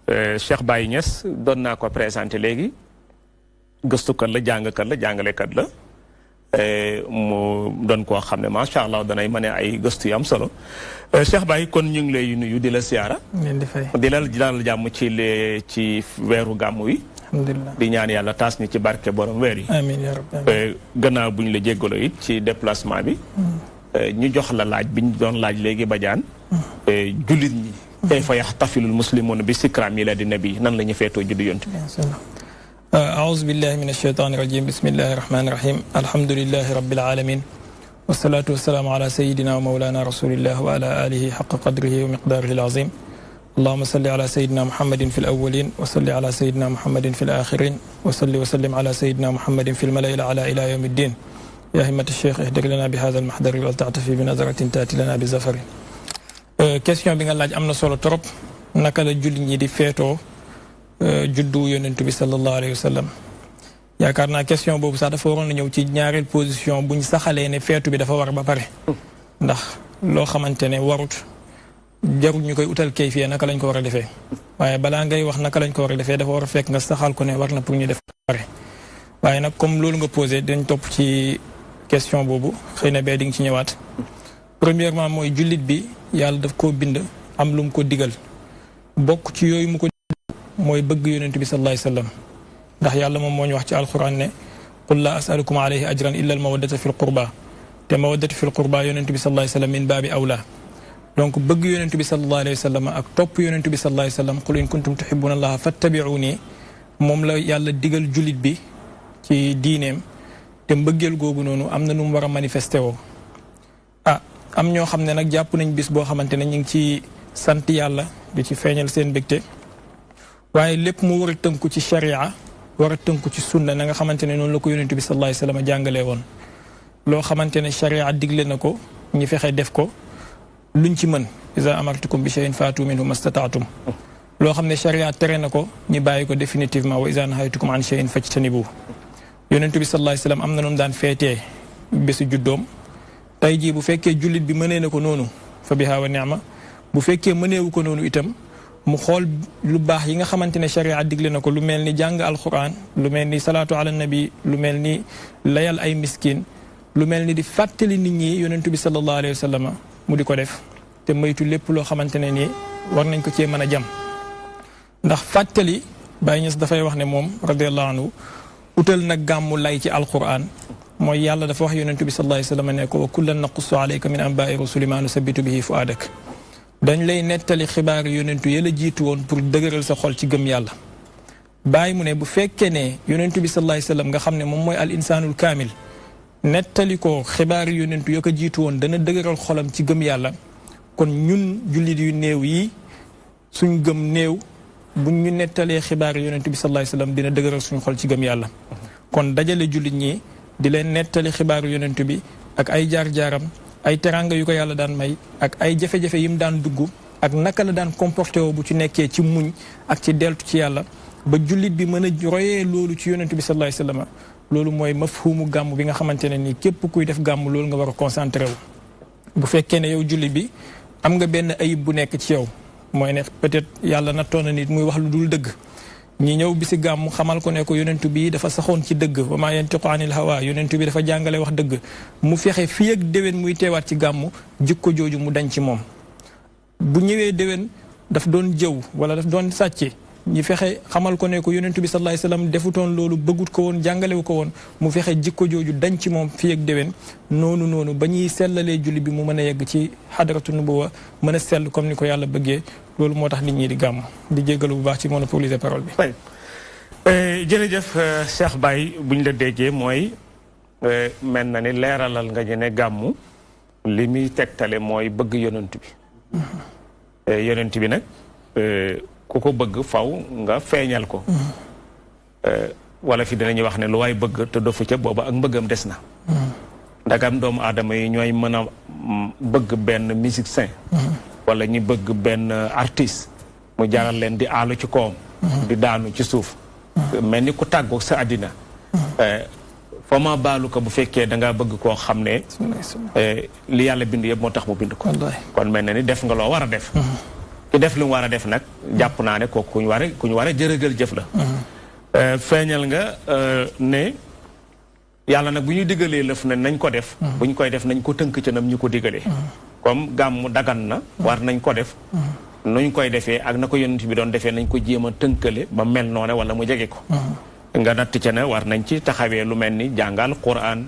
Cheikh Baye Niass doon naa ko présenté léegi gëstukat la jàngalekat la mu doon koo xam ne macha allah danay mane ay gëstu yu am solo Cheikh Baye kon ñu ngi lay nuyu di la siyaara. di la dalal jàmm ci weeru gàmm wi. alhamdulilah di ñaan yàlla taas ñu ci barke borom weer yi. amiin yaa rabbi. gannaaw bu ñu la jéggaloo it ci déplacement bi. ñu jox la laaj bi ñu doon laaj léegi Badiane. jullit ñi. kayfa yaxtafilul muslimuuna bi sikra milaadi nabi nan la ñu feetoo juddu yonent bi. أعوذ بالله من الشيطان الرجيم بسم الله الرحمن الرحيم الحمد لله رب العالمين والصلاة والسلام على سيدنا ومولانا رسول الله وعلى آله حق قدره ومقداره العظيم اللهم صل على سيدنا محمد في الأولين وصل على سيدنا محمد في الآخرين وصل وسلم على سيدنا محمد في الملأ الأعلى إلى يوم الدين يا همة الشيخ اهدر لنا بهذا المحضر ولتعطفي بنظرة تأتي لنا بزفر question bi nga laaj am na solo trop naka la jullit ñi di feetoo juddu yonent bi sallallahu alayhi wa sallam yaakaar naa question boobu sax dafa waroon na ñëw ci ñaareel position buñ saxalee ne feetu bi dafa war ba pare ndax loo xamante ne warut jarul ñu koy utal kayfiya naka lañ ko war a defee waaye balaa ngay wax naka lañ ko war a defee dafa war a fekk nga saxal ko ne war na pour ñu def pare waaye nag comme loolu nga posé dañ topp ci question boobu xëy na bee di nga ci ñëwaat premièrement mooy jullit bi yàlla daf koo bind am lu mu ko digal bokk ci yooyu mu ko mooy bëgg yonent bi sallallahu alayhi wasallam ndax yàlla moom moo ñu wax ci alquran ne qul la asalukum alayhi ajran illa al mawaddata fi l qurba te mawaddata fi l qurba yonent bi sallallahu alayhi wasallam min baabi awla donc bëgg yonent bi sallallahu alayhi wasallam ak topp yonent bi sallallahu alayhi wasallam qul in kuntum tuhibbuna allaha fattabi'uni moom la yàlla digal jullit bi ci diineem te mbëggeel googu noonu am na nu mu war a manifesté woo am ñoo xam ne nag jàpp nañ bis boo xamante ne ñu ngi ci sant yàlla di ci feeñal seen mbégte waaye lépp mu war a tënku ci sharia war a tënku ci sunna na nga xamante ne noonu la ko yonent bi sallallahu alayhi wasallam jàngalee woon loo xamante ne sharia digle na ko ñi fexe def ko luñ ci mën iza amartukum bi shay'in faatu minhu mastata'tum loo xam ne sharia tere na ko ñi bàyyi ko définitivement wa iza nahaytukum an shay'in fajtanibu yonent bi sallallahu alayhi wasallam am na noonu daan feetee bésu juddoom tey jii bu fekkee jullit bi mënee na ko noonu fa biha wa ni'ma bu fekkee mëneewu ko noonu itam mu xool lu baax yi nga xamante ne sharia digle na ko lu mel ni jàng alquran lu mel ni salaatu ala nabi lu mel ni layal ay miskin lu mel ni di fàttali nit ñi yonentu bi sallallahu alayhi wa sallam mu di ko def te moytu lépp loo xamante ne nii war nañ ko cee mën a jam ndax fàttali Baye Niass dafay wax ne moom radiyallahu anhu utal nag gàmmu lay ci alquran mooy yàlla dafa wax yonentu bi sallallahu alayhi wa sallam ne ko wa kullan naqussu alayka min anba'i rusuli ma nusabbitu bihi fu'adak dañ lay nettali xibaar yonentu yëla jiitu woon pour dëgëral sa xol ci gëm yàlla bàyyi mu ne bu fekkee ne yonentu bi sallallahu alayhi wa sallam nga xam ne moom mooy al insanul kaamil nettali ko xibaar yonentu yo ko jiitu woon dana dëgëral xolam ci gëm yàlla kon ñun jullit yu néew yi suñ gëm néew buñ ñu nettalee xibaar yonentu bi sallallahu alayhi wa sallam dina dëgëral suñ xol ci gëm yàlla kon dajale jullit ñi di leen nettali xibaaru yonentu bi ak ay jaar-jaaram ay teranga yu ko yàlla daan may ak ay jafe-jafe yi mu daan dugg ak naka la daan comporté woo bu ci nekkee ci muñ ak ci deltu ci yàlla ba jullit bi mën a royee loolu ci yonentu bi sallallahu alayhi wasallam loolu mooy mafhumu gàmm bi nga xamante ne nii képp kuy def gàmm loolu nga war a concentré wu bu fekkee ne yow jullit bi am nga benn ayib bu nekk ci yow mooy ne peut-être yàlla nattoon na nit muy wax lu dul dëgg ñi ñëw bi si gàmm xamal ko ne ko yonentu bi dafa saxoon ci dëgg wa maa yantiqu anil hawa yonentu bi dafa jàngale wax dëgg mu fexe fii ak déwén muy teewaat ci gàmm jikko jooju mu dañ ci moom bu ñëwee déwén daf doon jëw wala daf doon sàcce ñi fexe xamal ko ne ko yonentu bi sallallahu alayhi wasallam defutoon loolu bëggut ko woon jàngalewu ko woon mu fexe jikko jooju dañ ci moom fii ak déwén noonu ba ñuy sellalee julli bi mu mën a yegg ci xadaratu nubuwa mën a sell comme ni ko yàlla bëggee loolu moo tax nit ñi di gàmm di jéggalu bu baax ci monopoliser parole bi. jërëjëf Cheikh Baye buñ la déggee mooy mel na ni leeralal nga ñu ne gàmmu li muy tegtale mooy bëgg yonent bi. yonent bi nag ku ko bëgg faw nga feeñal ko. wala fi dinañu wax ne lu waay bëgg te dofu ca booba ak mbëggam des na. ndagam doomu aadama yi ñooy mën a bëgg benn musicien. wala ñu bëgg benn artiste mu jaral leen di aalu ci kawam di daanu ci suuf mel ni ku tàggoog sa àddina fa ma baalu ko bu fekkee dangaa bëgg koo xam ne li yàlla bind yëpp moo tax mu bind ko kon mel na ni def nga loo war a def ki def lu mu war a def nag jàpp naa ne kooku ku ñu war a jërëgal jëf la feeñal nga ne yàlla nag bu ñu diggalee lëf ne nañ ko def bu ñu koy def nañ ko tënk ca nam ñu ko diggalee comme gàmmu dagan na war nañ ko def nuñ koy defee ak na ko yonent bi doon defee nañ ko jéem a tënkale ba mel noone wala mu jege ko nga natt ca ne war nañ ci taxawee lu mel ni jàngal Qur'an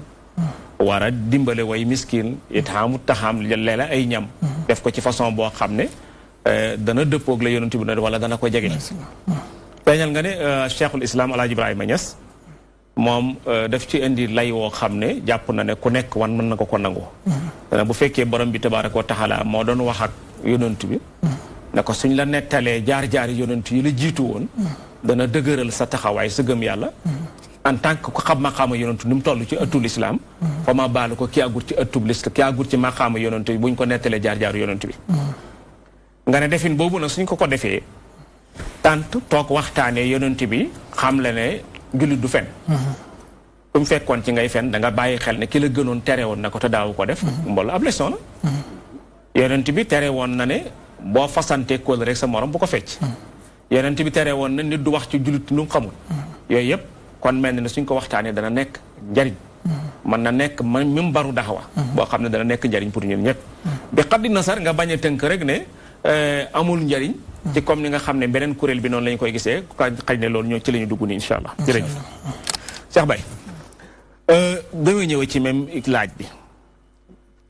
war a dimbale way miskin itaamu taxaam leela ay ñam def ko ci façon boo xam ne dana dëppoog la yonent bi doon wala dana ko jege feeñal nga ne cheikhul islam alaaji Ibrahima Niass moom daf ci indi lay woo xam ne jàpp na ne ku nekk wan mën na ko nangu bu fekkee borom bi tabaaraka wa taala moo doon wax ak yonent bi ne ko suñ la nettalee jaar-jaari yonent yi la jiitu woon dana dëgëral sa taxawaay sa gëm yàlla en tant que ko xam maqaama yonent ni mu toll ci ëttul islam fa ma baalu ko ki àggut ci ëttub lislam ki àggut ci maqaama yonent bi buñ ko nettalee jaar-jaaru yonent bi nga ne defin boobu nag suñ ko defee tant toog waxtaanee yonent bi xam le ne jullit du fen ku mu fekkoon ci ngay fen da nga bàyyi xel ne ki la gënoon tere woon na ko te daawu ko def mboolu ab leçon la yonent bi tere woon na ne boo fasante kóol rek sa morom bu ko fecc yonent bi tere woon na nit du wax ci jullit lu mu xamul yooyu yëpp kon mel na ne suñ ko waxtaanee dana nekk njariñ mën na nekk même baru daxawa boo xam ne dana nekk njariñ pour ñun ñëpp bi xaddi nasar nga bañ a tënk rek ne amul njariñ ci comme ni nga xam ne beneen kuréel bi noonu la ñu koy gisee xëy ne loolu ñoo ci la ñu dugg ni incha allah jërëjëf Cheikh Baye damay ñëw ci même laaj bi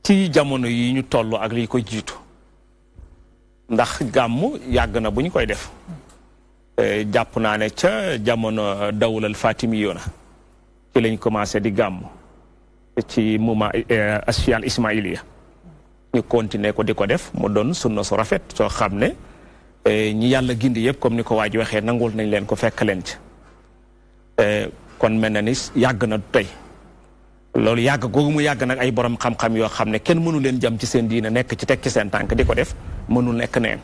ci jamono yi ñu toll ak li ko jiitu ndax gàmmu yàgg na bu ñu koy def jàpp naa ne ca jamono dawlal Fatimiyyoona ci lañ commencé di gàmmu ci moment asfial ismailiya ñu continuer ko di ko def mu doon sunna su rafet soo xam ne ñi yàlla gindi yëpp comme ni ko waa ji waxee nangul nañ leen ko fekk leen ci kon mel na ni yàgg na tey loolu yàgg googu mu yàgg nag ay borom xam-xam yoo xam ne kenn mënu leen jam ci seen diina nekk ci teg ci seen tànk di ko def mënul nekk neen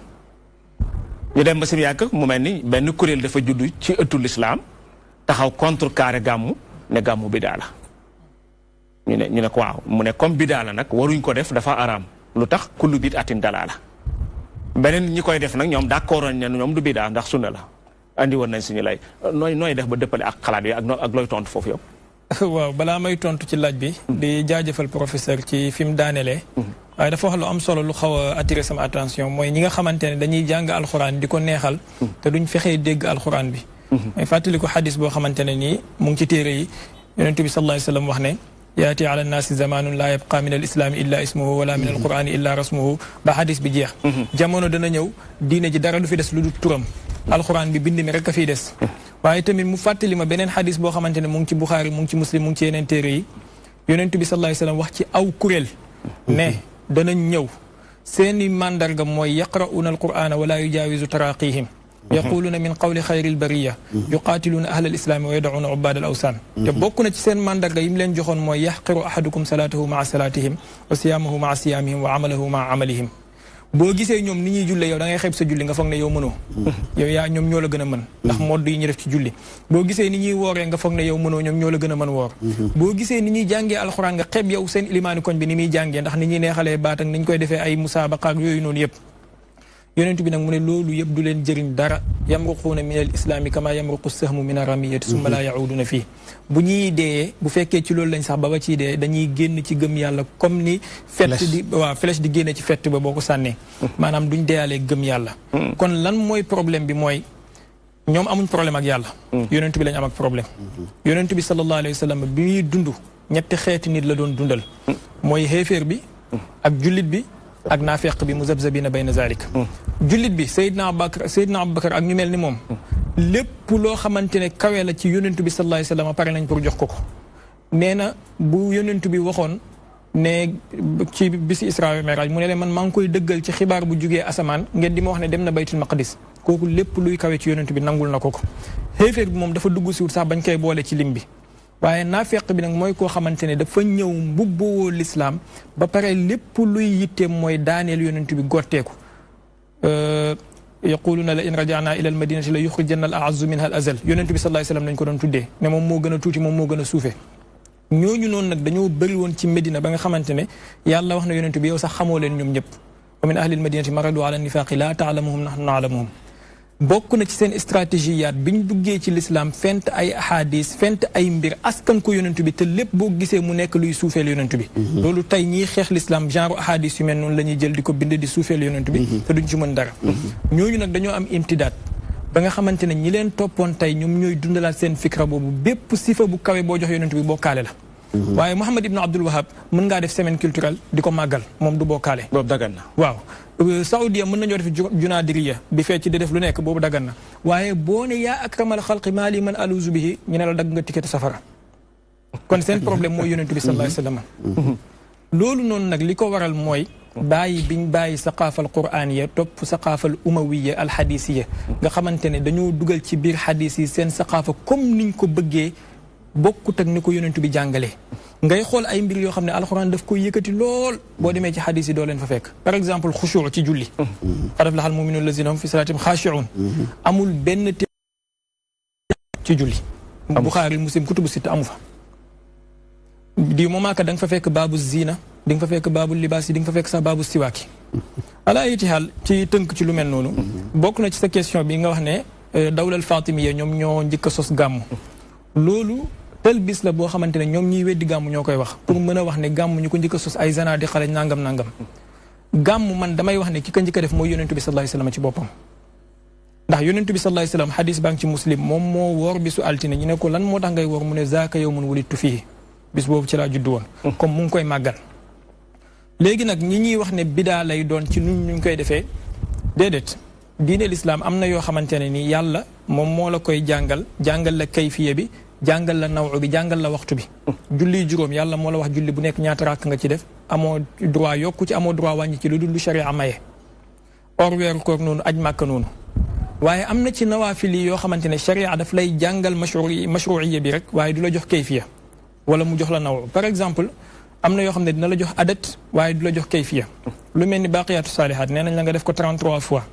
ñu dem ba si yàgg mu mel ni benn kuréel dafa judd ci ëttul islaam taxaw contrecarré gàmmu ne gàmmu bidaa la ñu ne ko waaw mu ne comme bidaa la nag waruñ ko def dafa araam lu tax kullu bid'atin dalaala beneen ñi koy def nag ñoom d'accord nañ ne ñoom du bidaa ndax sunna la andi woon nañ suñu lay nooy def ba dëppale ak xalaat yi ak looy tontu foofu yow. waaw balaa may tontu ci laaj bi. di jaajëfal professeur ci fi mu daanelee. waaye dafa wax lu am solo lu xaw a attiré sama attention mooy ñi nga xamante ne dañuy jàng alxuraan di ko neexal. te duñ fexee dégg alxuraan bi. may fàttali ko xadis boo xamante ne nii mu ngi ci téere yi yonent bi sallallahu alayhi wa sallam wax ne. yaati ala nnaasi zamanun laa yabqa min al islaami illa ismuhu wala min al qurani illa rasmuhu ba xadis bi jeex. jamono dana ñëw diine ji dara du fi des lu dul turam. alxuraan bi bind mi rek a fiy des. waaye tamit mu fàttali ma beneen xadis boo xamante ne mu ngi ci Buxaari mu ngi ci Muslim mu ngi ci yeneen téere yi yonent bi sallallahu alayhi wa sallam wax ci aw kuréel. ne danañ ñëw seeni mandarga mooy yaqra'uuna alqur'ana wala yujaawizu taraqihim yaquluuna min qawli xayri albariya yuqaatiluuna ahla alislaami wa yadacuuna ubaad al awsaan te bokk na ci seen mandarga yi mu leen joxoon mooy yaxqiru ahadukum salaatahu maa salaatihim wa siyaamahu maa siyaamihim wa amalahu maa amalihim boo gisee ñoom ni ñuy julle yow da ngay xeeb sa julli nga foog ne yow mënoo yow yaa ñoom ñoo la gën a mën ndax modd yi ñu def ci julli boo gisee ni ñuy wooree nga foog ne yow mënoo ñoom ñoo la gën a mën woor boo gisee ni ñuy jàngee alxuraan nga xeeb yow seen ilimaani koñ bi ni muy jàngee ndax ni ñuy neexalee baat ak ni ñu koy defee ay musaabaqa ak yooyu noonu yëpp yonent bi nag mu ne loolu yëpp du leen jëriñ dara yamruquuna min al islaami kama yamruqu sahmu min aramiyati summa laa yauduna fii bu ñuy dee bu fekkee ci loolu lañ sax ba ciy dee dañuy génn ci gëm yàlla comme ni fett di waaw flèche di génne ci fett ba boo ko sànnee maanaam duñ deyalee gëm yàlla kon lan mooy problème bi mooy ñoom amuñ problème ak yàlla yonent bi lañ am ak problème yonent bi sallallahu alayhi wa sallam bi muy dund ñetti xeeti nit la doon dundal mooy xéeféer bi ak jullit bi ak naafeq bi muzabzabina bayna zalik jullit bi Seydina Abubakar ak ñu mel ni moom lépp loo xamante ne kawe la ci yonentu bi sallallahu alayhi wa sallam pare nañ pour jox ko ko nee na bu yonentu bi waxoon ne ci bisi Isra wa Mi'raj mu ne leen man maa ngi koy dëggal ci xibaar bu jugee asamaan ngeen di ma wax ne dem na baytul maqdis kooku lépp luy kawe ci yonentu bi nangul na ko ko xéeféer bi moom dafa dugg si wut sax bañ koy boole ci lim bi waaye naafeq bi nag mooy koo xamante ne dafa ñëw mbubboo lislaam ba pare lépp luy yitteem mooy daaneel yonent bi gotteeku yaquluuna la in rajana ila al madinati la yuxrijanna al a'azzu minha al azal yonent bi sallallahu alayhi wasallam lañ ko doon tuddee ne moom moo gën a tuuti moom moo gën a suufe ñooñu noonu nag dañoo bëri woon ci Medina ba nga xamante ne yàlla wax na yonent bi yow sax xamoo leen ñoom ñëpp wa min ahli almadinati maradu ala nifaqi la taalamuhum nahnu naalamuhum bokk na ci seen stratégie yaat biñ duggee ci l'islam fent ay ahadis fent ay mbir askan ko yonentu bi te lépp boo gisee mu nekk luy suufeel yonentu bi loolu tey ñiy xeex l'islam genre ahadis yu mel noonu la ñuy jël di ko bind di suufeel yonentu bi te duñ ci mën dara ñooñu nag dañoo am imtidaat ba nga xamante ne ñi leen toppoon tey ñoom ñooy dundalaat seen fikra boobu bépp sifa bu kawe boo jox yonentu bi bokkaale la waaye Mouhamed Ibn Abdul Wahab mën ngaa def semaine culturelle di ko màggal moom du bokkaale boobu dagan na waaw Saoudia mën nañoo def junaadiriya bi fecc di def lu nekk boobu dagan na waaye boo ne yaa akramal xalqi maa li man aluzu bihi ñu ne la dagg nga ticket safara kon seen problème mooy yonentu bi sallallahu alayhi wa sallam loolu noonu nag li ko waral mooy bàyyi biñ bàyyi saqaafal quraaniya topp saqaafal umawiya alxadisiya nga xamante ne dañoo dugal ci biir xadis yi seen saqaafa comme niñ ko bëggee bokkut ak ni ko yonentu bi jàngalee ngay xool ay mbir yoo xam ne alxuraan daf koy yëkkati lool boo demee ci xadis yi doo leen fa fekk par exemple xushuu ci julli qad aflaha almuminuuna allazina hum fi salaatihim xaashiuun amul benn ci julli Buxaari Muslim kutubu sitta amu fa du moment que da nga fa fekk baabu zina di nga fa fekk baabu libaas yi di nga fa fekk sax baabu siwaaki ala ayiti xaal ci tënk ci lu mel noonu bokk na ci sa question bi nga wax ne dawlal fatimiya ñoom ñoo njëkk a sos gàmm loolu tel bis la boo xamante ne ñoom ñiy weddi gàmm ñoo koy wax pour mën a wax ne gàmm ñu ko njëkk a sos ay zana di xale nangam nangam gàmm man damay wax ne ki ko njëkk a def mooy yonentu bi sallallahu alayhi wasallam ci boppam ndax yonentu bi sallallahu alayhi wasallam xadis baa ngi ci muslim moom moo woor bisu altine ñu ne ko lan moo tax ngay woor mu ne zaaka yawmun wulidtu fiihi bis boobu ci laa juddu woon comme mu ngi koy màggal léegi nag ñi ñuy wax ne bidaa lay doon ci nu ñu koy defee déedéet diine l'islam am na yoo xamante ne ni yàlla moom moo la koy jàngal la kayfiye bi jàngal la nawu bi jàngal la waxtu bi julli juróom yàlla moo la wax julli bu nekk ñaata rakk nga ci def amoo droit yokku ci amoo droit wàññi ci lu dul lu sharia maye or weeru koor noonu aj màkka noonu waaye am na ci nawaafil yi yoo xamante ne sharia daf lay jàngal mashruiya bi rek waaye du la jox kayfiya wala mu jox la naw par exemple am na yoo xam ne dina la jox adat waaye du la jox kayfiya lu mel ni baqiyatu saalihaat nee nañ la nga def ko 33 fois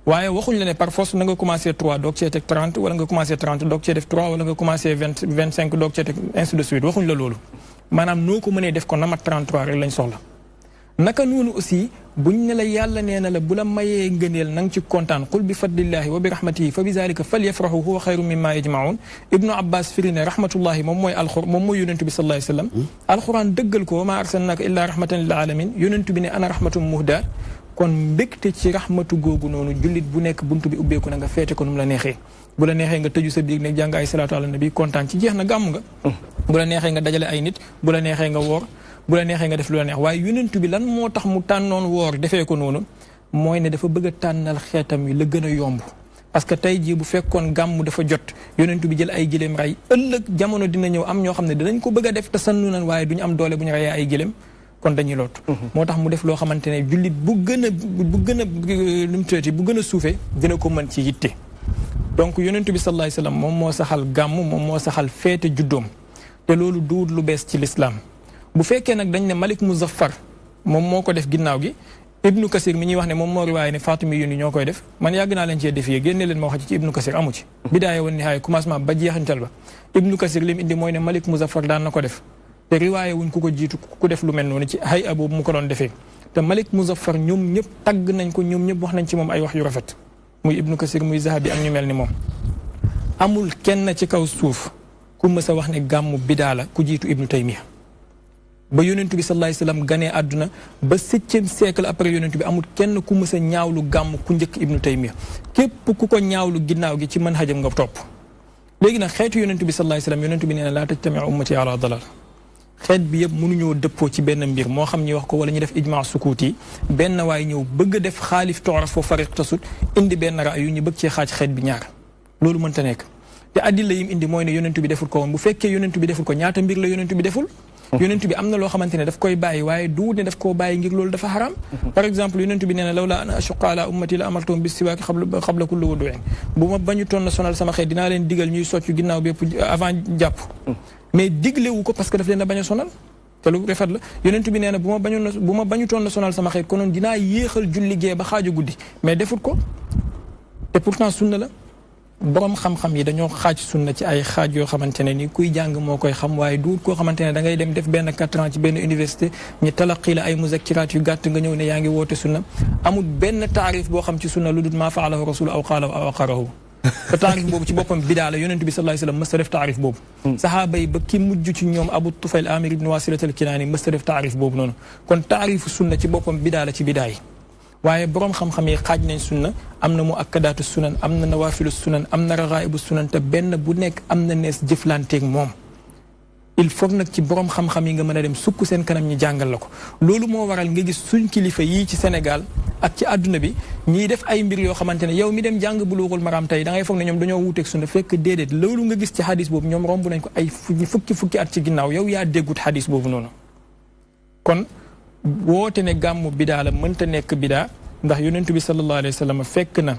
waaye waxuñ la ne par force na nga commencé 3 doog cee teg 30 wala nga commencé 30 doog cee def 3 wala nga commencé 25 doog cee teg ainsi de suite waxuñ la loolu maanaam noo ko mënee def ko na mat 33 rek lañ soxla naka noonu aussi buñ ne la yàlla nee na la bu la mayee ngëneel na nga ci kontaan qul bi fadlillahi wa bi rahmatihi fa bi zalika falyafrahu huwa xayru mimma yajmaun ibnu abbas firi ne rahmatullahi moom mooy yonentu bi sallallahu alayhi wasallam alquran dëggal ko wa ma arsalnaka illa rahmatan lil alamin yonentu bi ne ana rahmatum muhda kon mbégte ci rahmatu googu noonu jullit bu nekk buntu bi ubbeeku na nga feete ko nu mu la neexee bu la neexee nga tëju sa biir ne jàng ay salaatu ala nabi kontaan ci jeex na gàmm nga bu la neexee nga dajale ay nit bu la neexee nga woor bu la neexee nga def lu la neex waaye yonentu bi lan moo tax mu tànnoon woor defee ko noonu mooy ne dafa bëgg a tànnal xeetam yi la gën a yomb parce que tey jii bu fekkoon gàmm dafa jot yonentu bi jël ay gëléem rey ëllëg jamono dina ñëw am ñoo xam ne dinañ ko bëgg a def te sannu nan waaye duñu am doole bu ñu reyee ay gëléem kon dañuy loot moo tax mu def loo xamante ne jullit bu gën a lu mu tuddati bu gën a suufee dina ko mën ci yitte donc yonentu bi sallallahu alayhi wasallam moom moo saxal gàmm moom moo saxal feete juddoom te loolu duut lu bees ci lislaam bu fekkee nag dañ ne Malik Muzaffar moom moo ko def ginnaaw gi Ibnu Kasir mi ñuy wax ne moom moo riwaaye ne Faatimi yu ni ñoo koy def man yàgg naa leen cee defiyee génne leen ma wax ci Ibnu Kasir amu ci bidaaya wan nihaaya commencement ba jeexantal ba Ibnu Kasir li mu indi mooy ne Malik Muzaffar daan na ko def te riwaaye wuñ ku ko jiitu ku def lu mel noonu ci hay a boobu mu ko doon defee te Malik Muzaffar ñoom ñëpp tagg nañ ko ñoom ñëpp wax nañ ci moom ay wax yu rafet muy Ibnu Kasir muy Zahabi ak ñu mel ni moom amul kenn ci kaw suuf ku mës a wax ne gàmmu bidaa la ku jiitu Ibnu Taymiya ba yonentu bi sallallahu alayhi wasallam ganee àdduna ba 7e siècle après yonentu bi amul kenn ku mës a ñaawlu gàmm ku njëkk Ibnu Taymiya képp ku ko ñaawlu ginnaaw gi ci manhajam nga topp léegi nag xeetu yonentu bi sallallahu alayhi wasallam yonentu bi nee na laa tajtami'u ummati ala dalal xeet bi yëpp mënuñoo dëppoo ci benn mbir moo xam ñi wax ko wala ñu def ijmaa sukuuti benn waay ñëw bëgg a def xaalif tooraf foo fariq tasut indi benn raayu ñu bëgg cee xaaj xeet bi ñaar loolu mënta nekk te addila yim indi mooy ne yonentu bi deful ko woon bu fekkee yonentu bi deful ko ñaata mbir la yonentu bi deful yonentu bi am na loo xamante ne daf koy bàyyi waaye du ne daf koo bàyyi ngir loolu dafa xaram par exemple yonentu bi nee na lawla an ashuqqa ala ummati la amartuhum bis siwaaki qabla kulli wudu'in bu ma bañu toon na sonal sama xeet dinaa leen digal ñuy soccu ginnaaw bépp avant jàpp mais diglewu ko parce que daf leen a bañ a sonal te lu rafet la yonentu bi nee na bu ma bañu toon na sonal sama xeet konoon dinaa yéexal julli gee ba xaaju guddi mais defut ko te pourtant sunna la borom xam-xam yi dañoo xaaj sunna ci ay xaaj yoo xamante ne ni kuy jàng moo koy xam waaye duut koo xamante ne da ngay dem def benn 4 ans ci benn université ñu talaqi la ay muzakkiraat yu gàtt nga ñëw ne yaa ngi woote sunna amul benn taarif boo xam ci sunna lu dul maa faalahu rasul aw qaalahu aw aqarahu te taarif boobu ci boppam bidaa la yonent bi sallallahu alayhi wasallam mës ta def taarif boobu sahaaba yi ba ki mujj ci ñoom Abu Tufayl Amir ibn Wasilat al-Kinaani mës ta def taarif boobu noonu kon taarifu sunna ci boppam bidaa la ci bidaa yi waaye boroom xam-xam yi xaaj nañ sunna am na mu akkadaatu sunan am na nawaafilu sunan am na raxaa'ibu sunan te benn bu nekk am na nees jëflanteeg moom il faut nag ci boroom xam-xam yi nga mën a dem sukk seen kanam ñi jàngal la ko loolu moo waral nga gis suñ kilifa yii ci Sénégal ak ci àdduna bi ñiy def ay mbir yoo xamante ne yow mi dem jàng Buluuxul Maraam tey da ngay foog ne ñoom dañoo wuuteeg sunna fekk déedéet loolu nga gis ci xadis boobu ñoom romb nañ ko ay fukki at ci ginnaaw yow yaa déggut xadis boobu noonu kon woote ne gàmmu bidaa la mënta nekk bidaa ndax yonent bi sallallahu alayhi wa sallam fekk na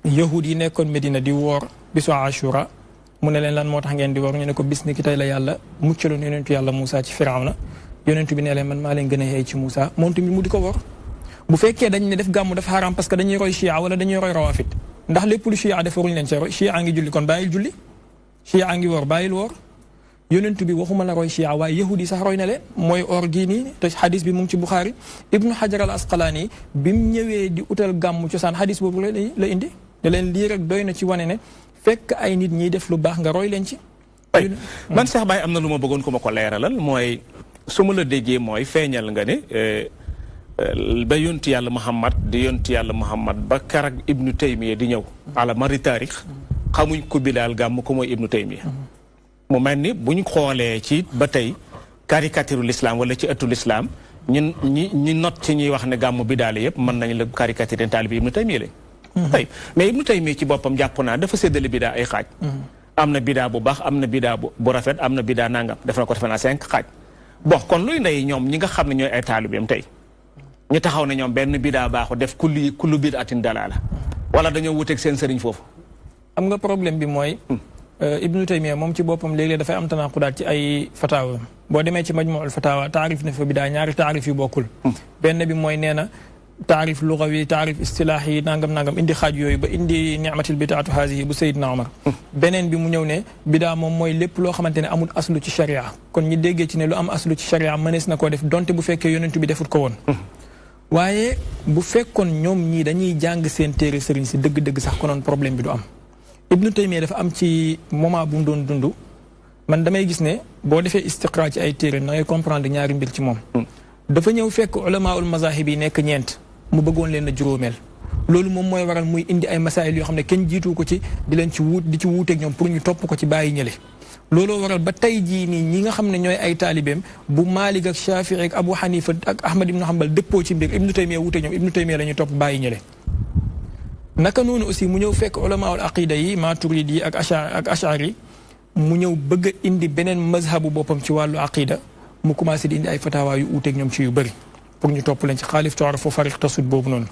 yahud yi nekkoon Medina di woor bisu Ashura mu ne leen lan moo tax ngeen di woor ñu ne ko bis ni ki tey la yàlla muccaloon yonentu yàlla Moussa ci Firawna yonent bi ne leen man maa leen gën a yey ci Moussa moom tamit mu di ko woor bu fekkee dañ ne def gàmmu dafa xaraam parce que dañuy roy chia wala dañuy roy rawafit ndax lépp lu chia def waruñu leen ci roy chia ngi julli kon bàyyil julli chia ngi woor bàyyil woor yonent bi waxuma la roy chia waaye yahudi sax roy na leen mooy or gii nii te xadis bi mu ngi ci Buxaari ibnu Hajar al Asqalaani bi mu ñëwee di utal gàmmu cosaan xadis boobu la indi ne leen lii rek doy na ci wane ne fekk ay nit ñiy def lu baax nga roy leen ci man Cheikh Baye am na lu ma bëggoon ko ma ko leeralal mooy su ma la déggee mooy feeñal nga ne ba yonti yàlla Muhammad di yonti yàlla Muhammad ba karak ibnu Taymiya di ñëw ala mari taarix xamuñ ko bilaal gàmm ko mooy ibnu Taymiya mu mel ni buñ xoolee ci ba tey caricature l'islam wala ci ëttu l'islam ñun ñi not ci ñuy wax ne gàmm bidaale yëpp mën nañ la caricature taalibi ibnu Taymiya lañ tey mais ibnu Taymiya ci boppam jàpp naa dafa séddale bidaa ay xaaj am na bidaa bu baax am na bidaa bu rafet am na bidaa nangam def na ko defe naa 5 xaaj bon kon luy ndey ñoom ñi nga xam ne ñooy ay taalibeem tey ñu taxaw ne ñoom benn bidaa baaxu def kullu bidaatin dalaala wala dañoo wuteeg seen sëriñ foofu am nga problème bi mooy ibnu Taymiya moom ci boppam léeg-léeg dafay am tanaaqudaat ci ay fatawa boo demee ci majmuul fatawa taarif na fa bidaa ñaari taarif yu bokkul benn bi mooy nee na taarif lugawi taarif istilaahi nangam indi xaaj yooyu ba indi ni'matil bidaatu haasihi bu Seydina Omar beneen bi mu ñëw ne bidaa moom mooy lépp loo xamante ne amul aslu ci sharia kon ñi déggee ci ne lu am aslu ci sharia mënees na koo def donte bu fekkee yonentu bi defut ko woon waaye bu fekkoon ñoom ñii dañuy jàng seen téere sëriñ si dëgg-dëgg sax konoon problème bi du am ibnu Taymiya dafa am ci moment bu mu doon dund man damay gis ne boo defee istiqra ci ay téere da ngay comprendre ñaari mbir ci moom dafa ñëw fekk ulamaul mazahib yi nekk ñeent mu bëggoon leen a juróomeel loolu moom mooy waral muy indi ay masaayil yoo xam ne kenn jiitu ko ci di leen ci di ci wuuteeg ñoom pour ñu topp ko ci bàyyi ñële looloo waral ba tey jii nii ñi nga xam ne ñooy ay taalibeem bu Maalik ak Shafii ak Abu Hanifa ak Ahmad ibnu Hanbal dëppoo ci mbir ibnu Taymiya wuute ñoom ibnu Taymiya la ñuy topp bàyyi ñële naka noonu aussi mu ñëw fekk ulamaul aqida yi Maturidi yi ak Ash'ari mu ñëw bëgg a indi beneen mazhabu boppam ci wàllu aqida mu commencé di indi ay fatawa yu uuteeg ñoom ci yu bëri pour ñu topp leen ci xaalif toor fo fariq tasud boobu noonu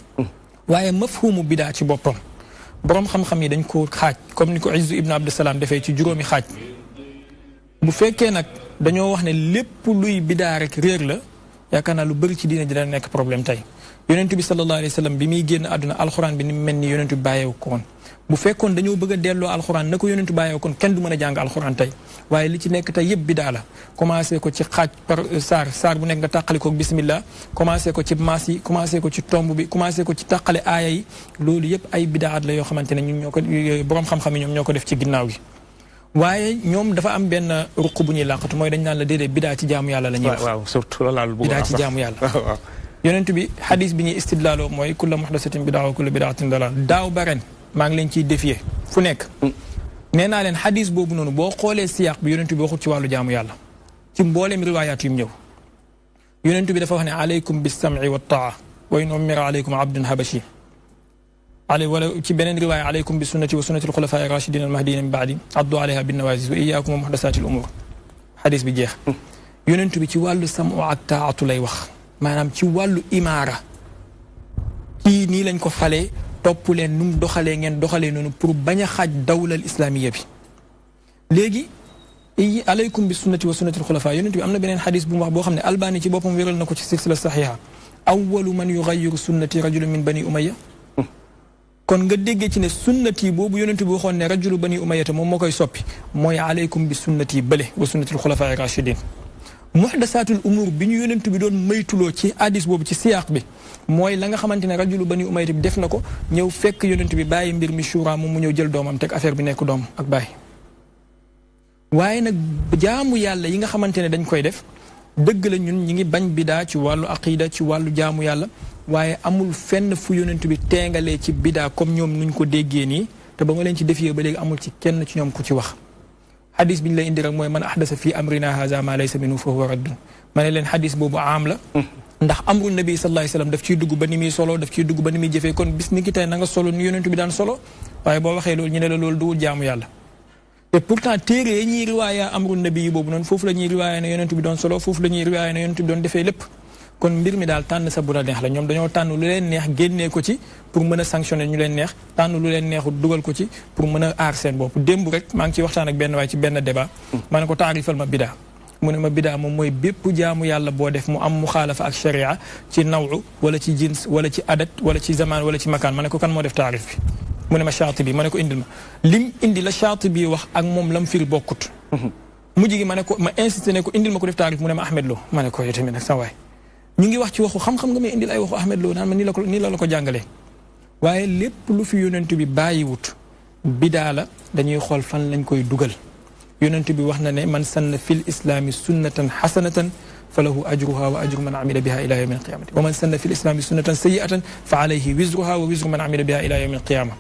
waaye mafhumu bidaa ci boppam boroom xam-xam yi dañ ko xaaj comme ni ko Izzu ibn Abdusalaam defee ci juróomi xaaj bu fekkee nag dañoo wax ne lépp luy bidaa rek réer la yaakaar naa lu bëri ci diine dina nekk problème tey yonent bi sallallahu alayhi wa sallam bi muy génn àdduna alxuraan bi ni mel ni yonent bi bàyyeewu ko woon bu fekkoon dañoo bëgg a delloo alxuraan na ko yonent bàyyeewu kon kenn du mën a jàng alxuraan tey waaye li ci nekk tey yëpp bidaa la commencé ko ci xaaj par saar bu nekk nga tàqali ko bismillah commencé ko ci maas yi commencé ko ci tomb bi commencé ko ci tàqale aaya yi loolu yëpp ay bidaat la yoo xamante ne ñun ñoo ko boroom xam-xam yi ñoom ñoo ko def ci ginnaaw gi waaye ñoom dafa am benn ruq bu ñuy làqatu mooy dañ naan la déedéet bidaa ci jaamu yàlla la ñuy wax waaw surtout loolu bidaa ci jaamu yàlla yonent bi xadis bi ñuy istidlaaloo mooy kulla muhdasatin bidaa wa kulla bidaatin dalaal daaw ba ren maa ngi leen ciy défier fu nekk nee naa leen xadis boobu noonu boo xoolee siyaaq bi yonent bi waxut ci wàllu jaamu yàlla ci mbooleem riwaayaat yu mu ñëw yonent bi dafa wax ne aleykum bis-sam'i wa taa wa in ummira aleykum abdun habashi wala ci beneen riwaaya aleykum bi sunnati wa sunnati alxulafaa ar-rashidin al-mahdiyyin min ba'di addu alayha bin nawajis wa iyyakum wa muhdasaati al-umur xadis bi jeex yonent bi ci wàllu sam'u ak taatu lay wax maanaam ci wàllu imaara kii nii lañ ko falee topp leen nu mu doxalee ngeen doxalee noonu pour bañ a xaaj dawlal islamiya bi léegi aleykum bi sunnati wa sunnati alxulafaa yonent bi am na beneen xadis bu mu wax boo xam ne albani ci boppam wéral na ko ci silsila saxiixa awwalu man yugayiru sunnati rajulun min bani umayya kon nga déggee ci ne sunnati boobu yonent bi waxoon ne rajulu bani umayyata moom moo koy soppi mooy aleykum bi sunnati bële wa sunnatil xulafaa rachidin muhdasaatul umur bi ñu yonent bi doon maytuloo ci hadis boobu ci siyaaq bi mooy la nga xamante ne rajulu bani umayyata bi def na ko ñëw fekk yonent bi bàyyi mbir mi shura moom mu ñëw jël doomam teg affaire bi nekk doom ak bàyyi waaye nag jaamu yàlla yi nga xamante ne dañ koy def dëgg la ñun ñi ngi bañ bidaa ci wàllu aqida ci wàllu jaamu yàlla waaye amul fenn fu yonent bi teengalee ci bidaa comme ñoom nuñ ko déggee nii te ba nga leen ci defee ba léegi amul ci kenn ci ñoom ku ci wax xadis bi ñu lay indi rek mooy man ahdasa fii amrina haza ma laysa minhu fa huwa raddun ma ne leen xadis boobu am la ndax amru nabi sallallahu alayhi wasallam daf ciy dugg ba ni muy solo daf ciy dugg ba ni muy jëfee kon bis ni ki tey na nga solo ni yonent bi daan solo waaye boo waxee loolu ñu ne la loolu duwul jaamu yàlla te pourtant téere yi ñuy riwaaya amru nabi yi boobu noonu foofu la ñuy riwaaya ne yonent bi doon solo foofu la ñuy riwaaya ne yonent bi doon defee lépp kon mbir mi daal tànn sa bu la neex la ñoom dañoo tànn lu leen neex génnee ko ci pour mën a sanctionner ñu leen neex tànn lu leen neexul dugal ko ci pour mën a aar seen bopp démb rek maa ngi ciy waxtaan ak benn waaye ci benn débat ma ne ko taarifal ma bidaa mu ne ma bidaa moom mooy bépp jaamu yàlla boo def mu am muxaalafa ak sharia ci nawu wala ci jins wala ci adat wala ci zaman wala ci makaan ma ne ko kan moo def taarif bi mu ne ma Shaatibi ma ne ko indil ma lim indi la Shaatibi wax ak moom lam firi bokkut mujj gi ma ne ko ma insisté ne ko indil ma ko def taarif mu ne ma Ahmed Lo ma ne ko yow tamit nag sa waay ñu ngi wax ci waxu xam-xam nga may indil ay waxu Ahmed Lo naan ma nii la ko jàngalee waaye lépp lu fi yonent bi bàyyiwut bidaa la dañuy xool fan lañ koy dugal yonent bi wax na ne man sanna fil islaami sunnatan xasanatan fa lahu ajruha wa ajru man amila biha ila yawmi alqiyamati wa man sanna fil islaami sunnatan sayiatan fa alayhi wizruha wa wizru man amila biha ila yawmi alqiyama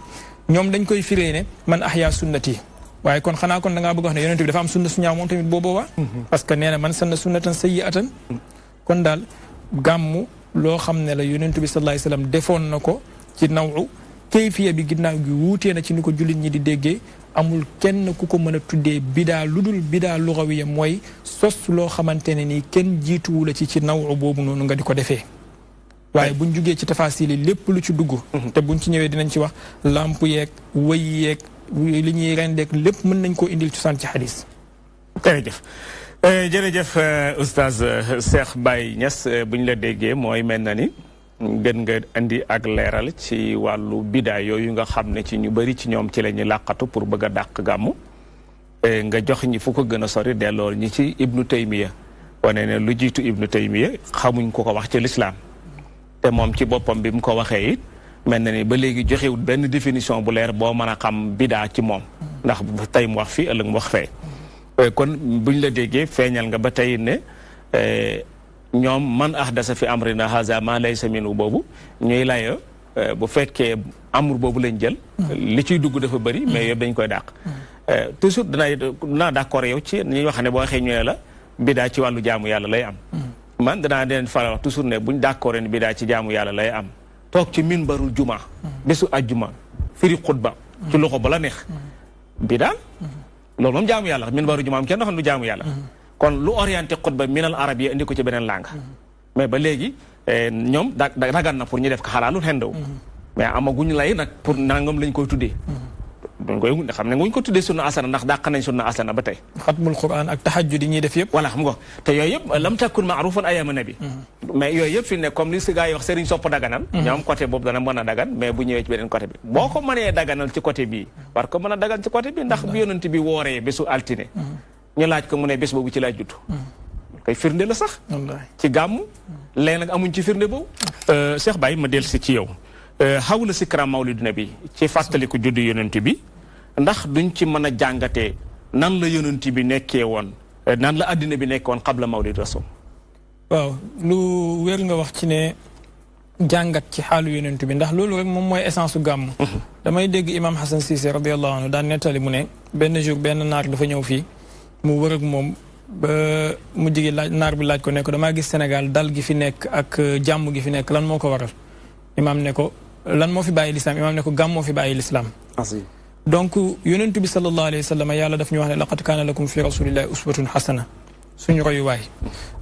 ñoom dañ koy firee ne man ahya sunnati waaye kon xanaa kon da ngaa bëgg wax ne yonent bi dafa am sunna su ñaaw moom tamit boobaa parce que nee na man sanna sunnatan sayiatan kon daal gàmmu loo xam ne la yonent bi sallallahu alayhi wasallam defoon na ko ci nawu kayfiya bi ginnaaw gi wuutee na ci ni ko jullit ñi di déggee amul kenn ku ko mën a tuddee bidaa lu dul bidaa lugawiya mooy sos loo xamante ne nii kenn jiituwu la ci nawu boobu noonu nga di ko defee waaye buñ jugee ci tafasil yi lépp lu ci dugg te buñ ci ñëwee dinañ ci wax lamp yeeg wëy yeeg li ñuy rendeek lépp mën nañ koo indil cosaan ci xadis jërëjëf jërëjëf oustaz Cheikh Baye Niass bu ñu la déggee mooy mel na ni gën nga indi ak leeral ci wàllu bidaa yooyu nga xam ne ci ñu bëri ci ñoom ci la ñuy làqatu pour bëgg a dàq gàmmu nga jox ñi fu ko gën a sori delloo ñi ci Ibnu Taymiya wane ne lu jiitu Ibnu Taymiya xamuñ ko wax ci lislaam te moom ci boppam bi mu ko waxee it mel na ni ba léegi joxewut benn définition bu leer boo mën a xam bidaa ci moom ndax tey mu wax fii ëllëg mu wax fee kon buñ la déggee feeñal nga ba tey ne ñoom man ahdasa fi amrina haza ma laysa minhu boobu ñuy layo bu fekkee amur boobu lañ jël li ciy dugg dafa bëri mais yëpp dañ koy dàq toujours dinaa d'accord yow ci ñuy wax ne boo waxee ñu ne la bidaa ci wàllu jaamu yàlla lay am man danaa leen faral wax toujours ne buñ d'accord ne bidaa ci jaamu yàlla lay am toog ci minbarul juma bésu ajjuma firi xutba ci loxo ba la neex bidaa loolu moom jaamu yàlla minbarul juma am kenn doxam lu jaamu yàlla kon lu orienté xutba minal arab yi indi ko ci beneen langue mais ba léegi ñoom dagan na pour ñu def ko xalaalul xendaw mais amaguñ lay nag pour nangam lañ koy tuddee duñ koy xam ne nguñ ko tuddee sunna asana ndax dàq nañ sunna asana ba tey xatmul quran ak tahajjud yi ñuy def yëpp voilà xam nga te yooyu yëpp lam takkun maarufan ayama nabi mais yooyu yëpp fi ne comme li si gars yi wax sëriñ sopp daganal ñoom côté boobu dana mën a dagan mais bu ñëwee ci beneen côté bi boo ko mënee daganal ci côté bii war ko mën a dagan ci côté bi ndax bi yonent bi wooree bésu altine ñu laaj ko mu ne bés boobu ci laaj judd kay firnde la sax ci gàmmu léegi nag amuñ ci firnde boobu Cheikh Baye ma del si ci yow xaw la si kram mawlidu nabi ci fàttaliku juddu yonent bi ndax duñ ci mën a jàngatee nan la yonent bi nekkee woon nan la addina bi nekkee woon qabla mawlid rasul waaw lu wér nga wax ci ne jàngat ci xaalu yonent bi ndax loolu rek moom mooy essence su gàmm damay dégg imam Hassan Cissé radiallahu anhu daan nettali mu ne benn jour benn naar dafa ñëw fii mu wër ak moom ba mu jigi laaj naar bi laaj ko ne ko damaa gis Sénégal dal gi fi nekk ak jàmm gi fi nekk lan moo ko waral imaam ne ko lan moo fi bàyyi lislaam imaam ne ko gàmm moo fi bàyyi lislaam donc yonent bi sallallahu alayhi wa sallam yàlla daf ñu wax ne laqad kaana lakum fi rasulillahi uswatun xasana suñu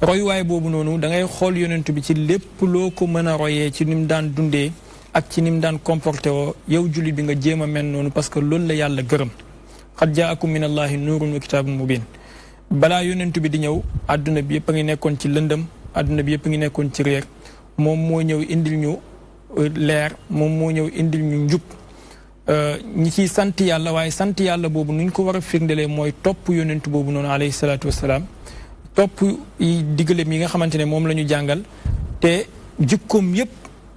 royuwaay boobu noonu da ngay xool yonent bi ci lépp loo ko mën a royee ci ni mu daan dundee ak ci ni mu daan comporté woo yow jullit bi nga jéem a mel noonu parce que loolu la yàlla gërëm qad jaakum min allahi nuurun wa kitaabun mubin balaa yonent bi di ñëw adduna bi yëpp a ngi nekkoon ci lëndëm adduna bi yëpp a ngi nekkoon ci réer moom moo ñëw indil ñu leer moom moo ñëw indil ñu njub ñi ciy sant yàlla waaye sant yàlla boobu nuñ ko war a firndelee mooy topp yonent boobu noonu alayhi salaatu wassalaam topp yi digaleem yi nga xamante ne moom la ñu jàngal te jikkoom yépp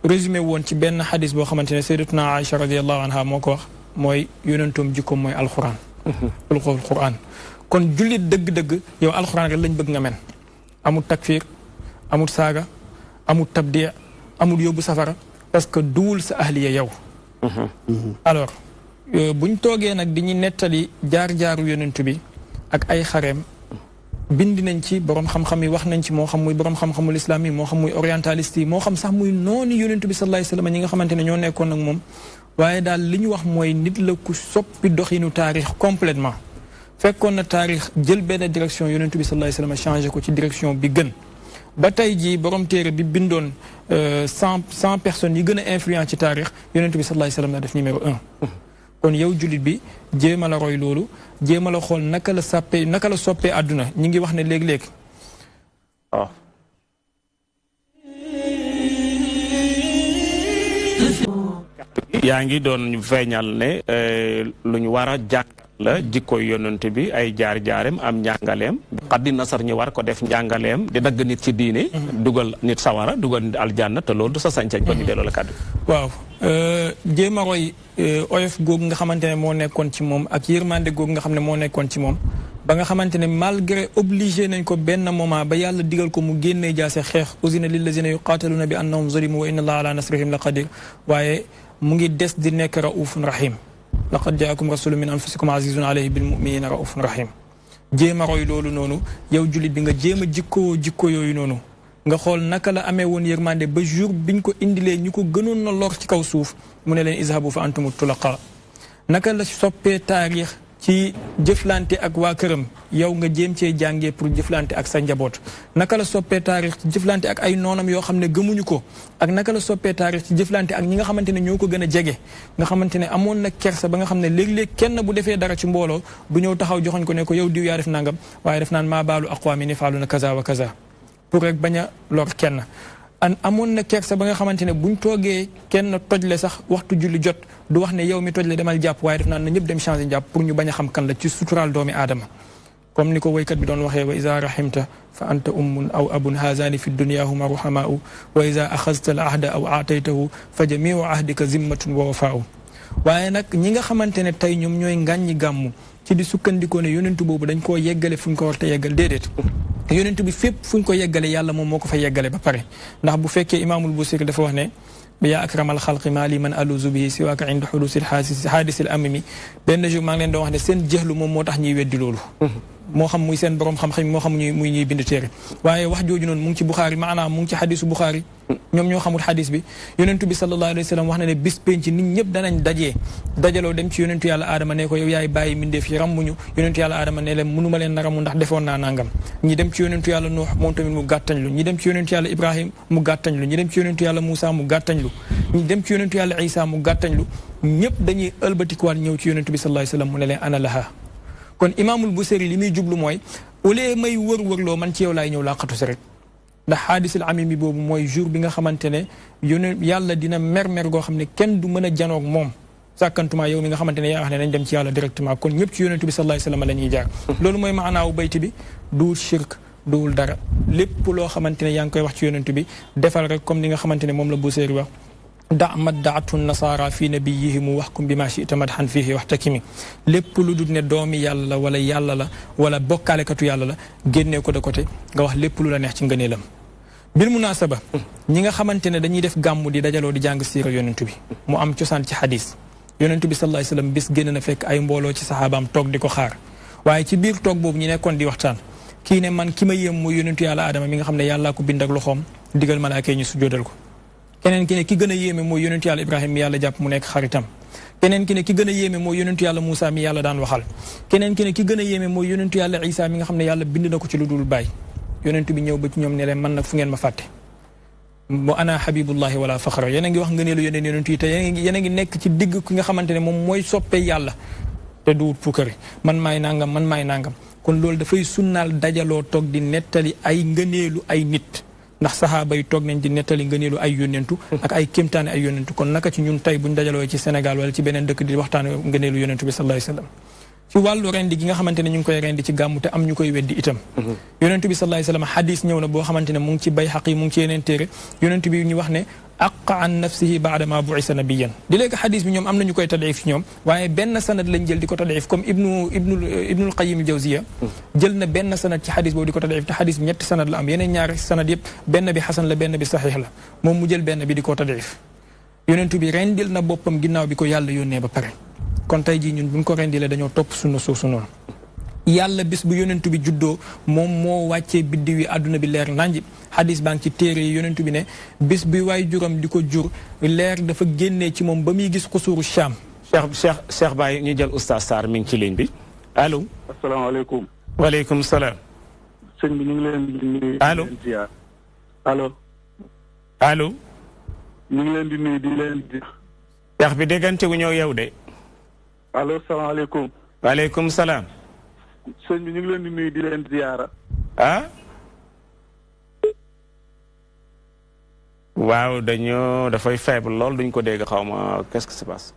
résumé woon ci benn xadis boo xamante ne sayyidatuna Aïcha radiyallahu anha moo ko wax mooy yonentoom jikkoom mooy alquran alquran kon jullit dëgg-dëgg yow alquran rek lañ bëgg nga men amul takfir amul saaga amul tabdi amul yóbbu safara parce que duwul sa ahliya yow alors buñ toogee nag di ñu nettali jaar-jaaru yonent bi ak ay xareem bind nañ ci borom xam-xam yi wax nañ ci moo xam muy borom xam-xamul islam yi moo xam muy orientaliste yi moo xam sax muy noonu yonent bi sallallahu alayhi wasallam ñi nga xamante ne ñoo nekkoon ak moom waaye daal li ñu wax mooy nit la ku soppi doxinu taarix complètement fekkoon na taarix jël benn direction yonent bi sallallahu alayhi wasallam changé ko ci direction bi gën ba tey jii borom téere bi bindoon 100 personnes yi gën a influent ci taarix yonent bi sallallahu alayhi wasallam la def numéro 1 kon yow jullit bi jéem a la roy loolu jéem a la xool naka la soppee àdduna ñi ngi wax ne léeg-léeg waaw yaa ngi doon feeñal ne lu ñu war a jàng la jikkoy yonent bi ay jaar-jaareem am njàngaleem xaddi nasar ñi war ko def njàngaleem di dagg nit ci diine dugal nit sawara dugal nit aljanna te loolu du sa sañ-sañ ko ñu delloo la kàddu waaw jéem a roy oyof googu nga xamante ne moo nekkoon ci moom ak yërmande googu nga xam ne moo nekkoon ci moom ba nga xamante ne malgré obligé nañ ko benn moment ba yàlla digal ko mu génnee jaase xeex uzina lillazina yuqataluna bi annahum zulimu wa inna allaha ala nasrihim la qadir waaye mu ngi des di nekk raufun rahim laqad jaakum rasulun min anfusikum azizun alayhi bil muminina raufun rahim jéem a roy loolu noonu yow jullit bi nga jéem a jikko yooyu noonu nga xool naka la amee woon yërmande ba jour biñ ko indilee ñu ko gënoon na lor ci kaw suuf mu ne leen izhabu fa antumu tulaqa naka la soppee taarix ci jëflante ak waa këram yow nga jéem cee jàngee pour jëflante ak sa njaboot naka la soppee taarix ci jëflante ak ay noonam yoo xam ne gëmuñu ko ak naka la soppee taarix ci jëflante ak ñi nga xamante ne ñoo ko gën a jege nga xamante ne amoon na kersa ba nga xam ne léeg-léeg kenn bu defee dara ci mbooloo bu ñëw taxaw joxoñ ko ne ko yow diw yaa def nangam waaye def naan maa baalu aqwaami yaf'aluuna kaza wa kaza pour rek bañ a lor kenn amoon na kersa ba nga xamante ne buñ toogee kenn tojle sax waxtu julli jot du wax ne yow mi tojle demal jàpp waaye def naan na ñëpp dem changer jàpp pour ñu bañ a xam kan la ci suturaal doomi aadama comme ni ko woykat bi doon waxee wa iza rahimta fa anta ummun aw abun haazani fi dunya huma ruhamaa'u wa iza axazta al ahda aw aataytahu fa jamiu ahdika zimmatun wa wafaa'u waaye nag ñi nga xamante ne tey ñoom ñooy ngàññi gàmmu ci di sukkandikoo ne yonentu boobu dañ koo yeggale fu ñu ko war te yeggal déedéet yonentu bi fépp fu ñu ko yeggale yàlla moom moo ko fa yeggale ba pare ndax bu fekkee imaamul Busiri dafa wax ne yaa akramal xalqi maa li man aluzu bihi siwaaka inda xudusil xaadisil amami benn jour maa ngi leen doon wax ne seen jëxlu moom moo tax ñuy weddi loolu moo xam muy seen borom xam-xam moo xam muy ñuy bind téere waaye wax jooju noonu mu ngi ci Buxaari maanaam mu ngi ci xadisu Buxaari ñoom ñoo xamul xadis bi yonentu bi sallallahu alayhi wa sallam wax na ne bis penc nit ñëpp danañ dajaloo dem ci yonentu yàlla aadama ne ko yow yaay bàyyi mindeef yi rammuñu yonentu yàlla aadama ne leen mënuma leen na rammu ndax defoon naa nangam ñi dem ci yonentu yàlla Nuux moom tamit mu gàttañ lu ñi dem ci yonentu yàlla Ibrahim mu gàttañ lu ñi dem ci yonentu yàlla Moussa mu gàttañ lu ñi dem ci yonentu yàlla Isa mu gàttañ lu ñëpp dañuy ëlbatikuwaat ñëw ci yonentu bi sallallahu alayhi wa sallam mu ne leen ana laha kon imaamul Busiri li muy jublu mooy au lieu may wër-wërloo man ci yow laay ñëw laqatu si rek ndax xaadisul amimi boobu mooy jour bi nga xamante ne yàlla dina mer goo xam ne kenn du mën a janoog moom sàkkantuma yow mi nga xamante ne yaa wax ne nañ dem ci yàlla directement kon ñëpp ci yonentu bi sallallahu alayhi wasallam la ñuy jaar loolu mooy maanaawu bayti bi duwul shirk duwul dara lépp loo xamante ne yaa ngi koy wax ci yonentu bi defal rek comme ni nga xamante ne moom la Busiri wax da maddaatu nasara fi nabiyihimu waxkum bi ma chita madhan fihi waxtakimi lépp lu dul ne doomi yàlla la wala yàlla la wala bokkaalekatu yàlla la génnee ko de côté nga wax lépp lu la neex ci ngëneelam bil munasaba ñi nga xamante ne dañuy def gàmmu di dajaloo di jàng siira yonentu bi mu am cosaan ci xadis yonentu bi sallallahu alayhi wasallam bis génn na fekk ay mbooloo ci saxaabaam toog di ko xaar waaye ci biir toog boobu ñi nekkoon di waxtaan kii ne man ki ma yéem mooy yonentu yàlla aadama mi nga xam ne yàllaa ko bind ak loxoom digal malaaka yi ñu sujjóotal ko keneen ki ne ki gën a yéeme mooy yonentu yàlla Ibrahima mi yàlla jàpp mu nekk xaritam keneen ki ne ki gën a yéeme mooy yonentu yàlla Moussa mi yàlla daan waxal keneen ki ne ki gën a yéeme mooy yonentu yàlla Isa mi nga xam ne yàlla bind na ko ci lu dul bàyyi yonentu bi ñëw ba ci ñoom ne leen man nag fu ngeen ma fàtte wa ana habibullahi wala faxra yéen a ngi wax ngëneelu yeneen yonentu yi te yéen a ngi nekk ci digg ki nga xamante ne moom mooy soppe yàlla te duwut puukari man maay nangam kon loolu dafay sunnaal dajaloo toog di nettali ay ngëneelu ay nit ndax saxaaba yi toog nañ di nettali ngëneelu ay yónnentu ak ay kéemtaane ay yónnentu kon naka ci ñun tey buñ dajaloo ci Sénégal wala ci beneen dëkk di waxtaane ngëneelu yónnentu bi sallallahu alayhi wasallam ci wàllu rendi gi nga xamante ne ñu ngi koy rendi ci gàmmu te am ñu koy weddi itam yónnentu bi sallallahu alayhi wasallam hadis ñëw na boo xamante ne mu ngi ci Bayhaqi mu ngi ci yeneen téere yónnentu bi ñu wax ne aqa an nafsihi baada ma bu'isa nabiyyan di léegi xadis bi ñoom am nañu koy tadif ñoom waaye benn sanad lañ jël di ko tadif comme ibnul qayyim al-jawziya jël na benn sanad ci xadis boobu di ko tadif te xadis bi ñetti sanad la am yeneen ñaari sanad yëpp benn bi xasan la benn bi saxiix la moom mu jël benn bi di ko tadif yonentu bi rendil na boppam ginnaaw bi ko yàlla yónnee ba pare kon tey jii ñun buñ ko rendilee dañoo topp sunna soosu noonu yàlla bis bu yonentu bi juddoo moom moo wàccee biddiw yi àdduna bi leer nanji xadis baa ngi ci téere yi yonentu bi ne bis bi waay juram di ko jur leer dafa génnee ci moom ba muy gis xusuuru Cham. Cheikh Baye ñu jël oustaz Sarr mi ngi ci ligne bi allo. asalaamaaleykum. waaleykum salaam. sëñ bi ñu ngi leen di nuyu. allo allo. allo. ñu ngi leen di nuyu di leen di. Cheikh bi déggante wu ñëw yow de. allo salaamaaleykum. waaleykum salaam. sëñ bi ñu ngi leen di nuyu di leen ziyaara. ah. waaw dafay faible lool duñ ko dégg xaw ma qu'est-ce qui se passe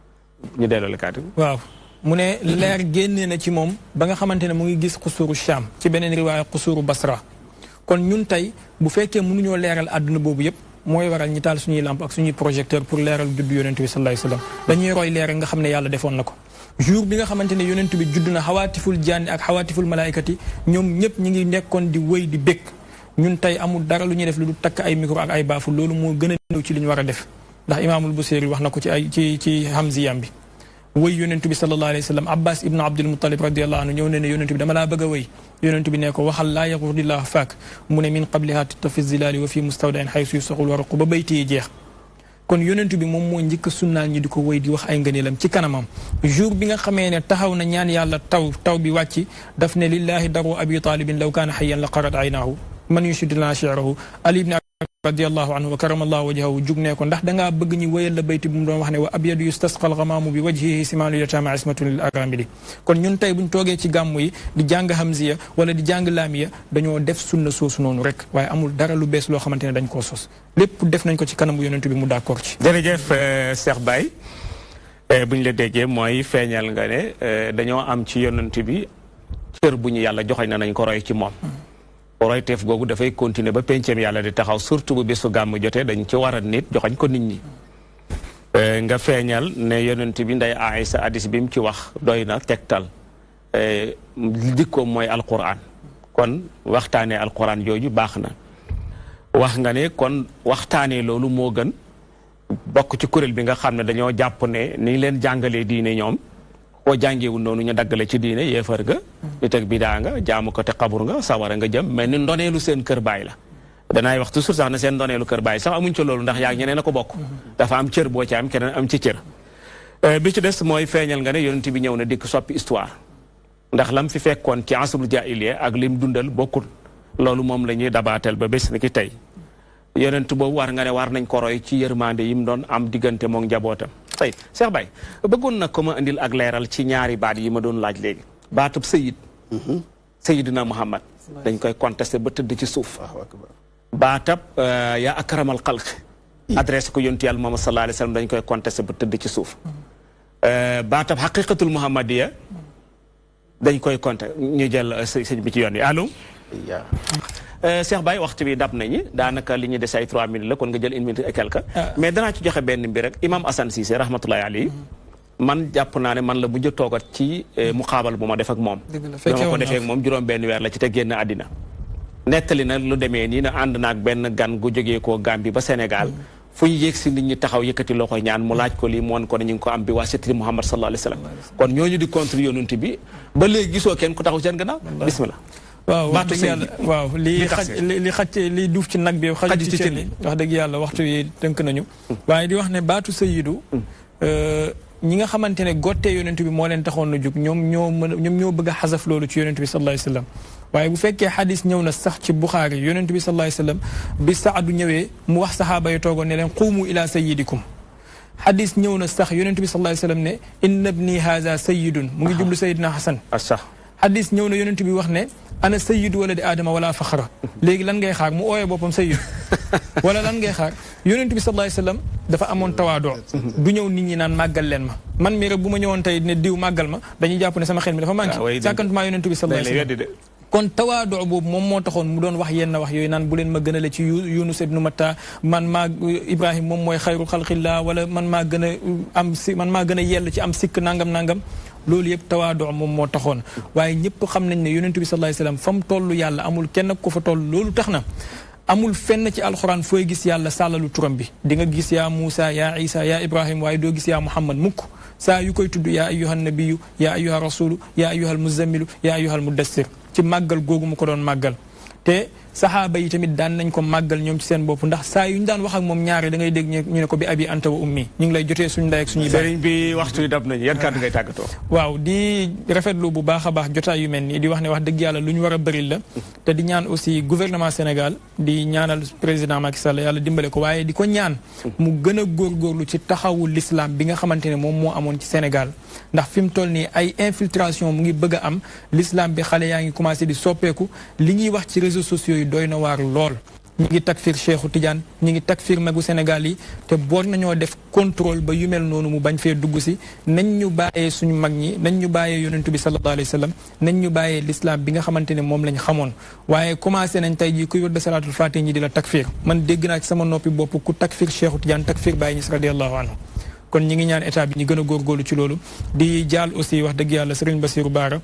ñu delloo la kàddu. waaw mu ne leer génnee na ci moom ba nga xamante ne mu ngi gis xusuuru Cham ci beneen riwaaya xusuuru Basra kon ñun tey bu fekkee mënuñoo leeral àdduna boobu yëpp mooy waral ñi taal suñuy lamp ak suñuy projecteur pour leeral juddu yonent bi sallallahu alayhi wasallam dañuy roy leeral nga xam ne yàlla defoon na ko. jour bi nga xamante ne yonent bi judd na xawaatiful jaani ak xawaatiful malaayikati ñoom ñëpp ñi ngi nekkoon di wëy di békk ñun tey amul dara lu ñuy def lu du takk ay micro ak ay baafu loolu moo gën a néew ci li ñu war a def ndax imaamul Busiri wax na ko ci ay ci hamziyam bi wëy yonent bi sallallahu alayhi wa sallam Abbas ibnu Abdul Muttalib radiyallahu anhu ñëw ne ne yonent bi dama laa bëgg a wëy yonent bi ne ko waxal laa yaqudillahu faak mu ne min qabliha titta fi zilaali wa fi mustawdain xaysu yusaxul waraqu ba bayti yi jeex kon yonent bi moom moo njëkk a sunnaal ñi di ko wëy di wax ay ngëneelam ci kanamam jour bi nga xamee ne taxaw na ñaan yàlla taw bi wàcc daf ne lillahi daru abi talibin law kaana xayyan la qarat aynaahu man yushid lana shi'rahu ali ibn radiyallahu anhu wa karamallahu wajhahu jug ne ko ndax dangaa bëgg ñu wëyal la bayti bu mu doon wax ne wa abyadu yustasqal ghamaamu bi wajhihi simaanu yatama ismatun lil aramili kon ñun tey buñ toogee ci gàmmu yi di jàng hamziya wala di jàng laamiya dañoo def sunna soosu noonu rek waaye amul dara lu bees loo xamante ne dañ koo sos lépp def nañ ko ci kanamu yonent bi mu d'accord ci jërëjëf Cheikh Baye buñ la déggee mooy feeñal nga ne dañoo am ci yonent bi cër bu ñu yàlla joxoñ na nañ ko roy ci moom royteef googu dafay continuer ba penceem yàlla di taxaw surtout bu bésu gàmm jotee dañ ci war a nit joxañ ko nit ñi nga feeñal ne yonent bi nday Aïsa hadis bi mu ci wax doy na tegtal dikkoom mooy alquran kon waxtaanee alquran jooju baax na wax nga ne kon waxtaanee loolu moo gën bokk ci kuréel bi nga xam ne dañoo jàpp ne ni leen jàngalee diine ñoom koo jàngeewul noonu ñu daggale ci diine yéefar nga nit ak bidaa nga jaamu ko te xabur nga sawara nga jëm mais ni ndoneelu seen kër baay la danaay wax toujours sax ne seen ndoneelu kër baay sax amuñ ci loolu ndax yaa ñeneen a ko bokk dafa am cër boo ci am keneen am ci cër bi ci des mooy feeñal nga ne yonent bi ñëw na dikk soppi histoire ndax lam fi fekkoon ci asrul jaahiliya ak lim dundal bokkul loolu moom la ñuy dabaatal ba bés ni ki tey yonent boobu war nga ne war nañ ko roy ci yërmande yi mu doon am diggante moom njabootam tey Cheikh Baye bëggoon na ko ma indil ak leeral ci ñaari baat yi ma doon laaj léegi baatub sayid sayidina Muhammad dañ koy contesté ba tëdd ci suuf baatab yaa akramal xalq adressé ko yontu yàlla Muhammad sallallahu alayhi wa sallam dañ koy contesté ba tëdd ci suuf baatab xaqiqatul muhammadiya dañ koy contesté ñu jël sëñ bi ci yoon wi allo Cheikh Baye waxtu bi dab nañu daanaka li ñu des ay 3 minutes la kon nga jël 1 minute et quelque mais danaa ci joxe benn mbir rek imam Assane Cissé rahmatullahi alayhi man jàpp naa ne man la mujj toogat ci muqaabal bu ma def ak moom dama ko defee ak moom juróom benn weer la ci te génn àddina nettali na lu demee nii na ànd naag benn gan gu jógee koo Gambie ba Sénégal fu ñu yéeg si nit ñi taxaw yëkkati loxo ñaan mu laaj ko lii mu won ko ne ñu ngi ko am bi waa sitri Muhammad sallallahu alayhi wa sallam kon ñooñu di contre yonent bi ba léegi gisoo kenn ku taxaw seen gannaaw bismillah waaw wax dëgg yàlla waaw li xaj li duuf ci nag bi xaj ci cën wax dëgg yàlla waxtu yi tënk nañu waaye di wax ne baatu sayidu ñi nga xamante ne gottee yonent bi moo leen taxoon na jóg ñoom ñoo bëgg a xasaf loolu ci yonent bi sallallahu alayhi wa sallam waaye bu fekkee xadis ñëw na sax ci Buxaari yonent bi sallallahu alayhi wa sallam bi Saadu ñëwee mu wax saxaaba yi toogoon ne leen quumu ila sayidikum xadis ñëw na sax yonent bi sallallahu alayhi wa sallam ne inna ibni haza sayidun mu ngi jublu sayidina Hasan hadis ñëw na yonent bi wax ne ana sayyidu waladi aadama wala faxara léegi lan ngay xaar mu ooyee boppam sayyid wala lan ngay xaar yonent bi sallallahu alayhi wasallam dafa amoon tawaadoo du ñëw nit ñi naan màggal leen ma man mii rek bu ma ñëwoon tey ne diw màggal ma dañuy jàpp ne sama xel mi dafa manqué sàkkantumaa yonent bi sallallahu alayhi wasallam kon tawaadoo boobu moom moo taxoon mu doon wax yenn wax yooyu naan bu leen ma gënale ci Yunus ibnu Matta man maa Ibrahim moom mooy xayru xalqillah wala man maa gën a am si man maa gën a yell ci am sikk nangam loolu yëpp tawaadoo moom moo taxoon waaye ñëpp xam nañ ne yonent bi sallallahu alayhi wasallam fa mu toll yàlla amul kenn ko fa toll loolu tax na amul fenn ci alxuraan fooy gis yàlla sàllalu turam bi di nga gis yaa Muusa yaa Isa yaa Ibrahim waaye doo gis yaa Muhammad mukk saa yu koy tudd yaa ayyuhan nabiyyu yaa ayyuha rasulu yaa ayyuhal muzammilu yaa ayyuhal muddassir ci màggal googu mu ko doon màggal te saxaaba yi tamit daan nañ ko màggal ñoom ci seen bopp ndax saa yu ñu daan wax ak moom ñaare da ngay dégg ñu ne ko bi abi anta wa ummi ñu ngi lay jotee suñu ndey ak suñuy baay. sëriñ bi waxtu yi dab nañu yan kàddu ngay tàggatoo. waaw di rafetlu bu baax a baax jotaay yu mel nii di wax ne wax dëgg yàlla lu ñu war a bëri la te di ñaan aussi gouvernement Sénégal di ñaanal président Macky Sall yàlla dimbale ko waaye di ko ñaan mu gën a góorgóorlu ci taxawu l'islam bi nga xamante ne moom moo amoon ci Sénégal ndax fi mu toll nii ay infiltration mu ngi bëgg a am l'islam bi xale yaa ngi commencé di soppeeku li ñuy wax ci réseaux sociaux yi doy na waar lool ñi ngi takfir Cheikhou Tidiane ñi ngi takfir magu Sénégal yi te boor nañoo def contrôle ba yu mel noonu mu bañ fee dugg si nañ ñu bàyyee suñu mag ñi nañ ñu bàyyee yonentu bi sallallahu alayhi wa sallam nañ ñu bàyyee l'islam bi nga xamante ne moom lañ xamoon waaye commencé nañ tey jii kuy wër de salaatul fatih ñi di la takfir man dégg naa ci sama noppi bopp ku takfir Cheikhou Tidiane takfir Baye Niass radiyallahu anhu kon ñi ngi ñaan état bi ñu gën a góorgóorlu ci loolu di jaal aussi wax dëgg yàlla Serigne Bassirou Bara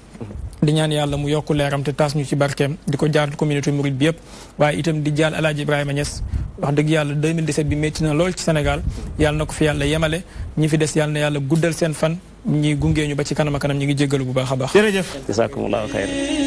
di ñaan yàlla mu yokku leeram te taas ñu ci barkeem di ko jaal communauté mouride bi yëpp waaye itam di jaal Alaaji Ibrahima Niass wax dëgg yàlla 2017 bi métti na lool ci Sénégal yàlla na ko fi yàlla yemale ñi fi des yàlla na yàlla guddal seen fan ñi gungee ñu ba ci kanam a kanam ñi ngi jéggalu bu baax a baax. jërëjëf. jazakumullahu xayran.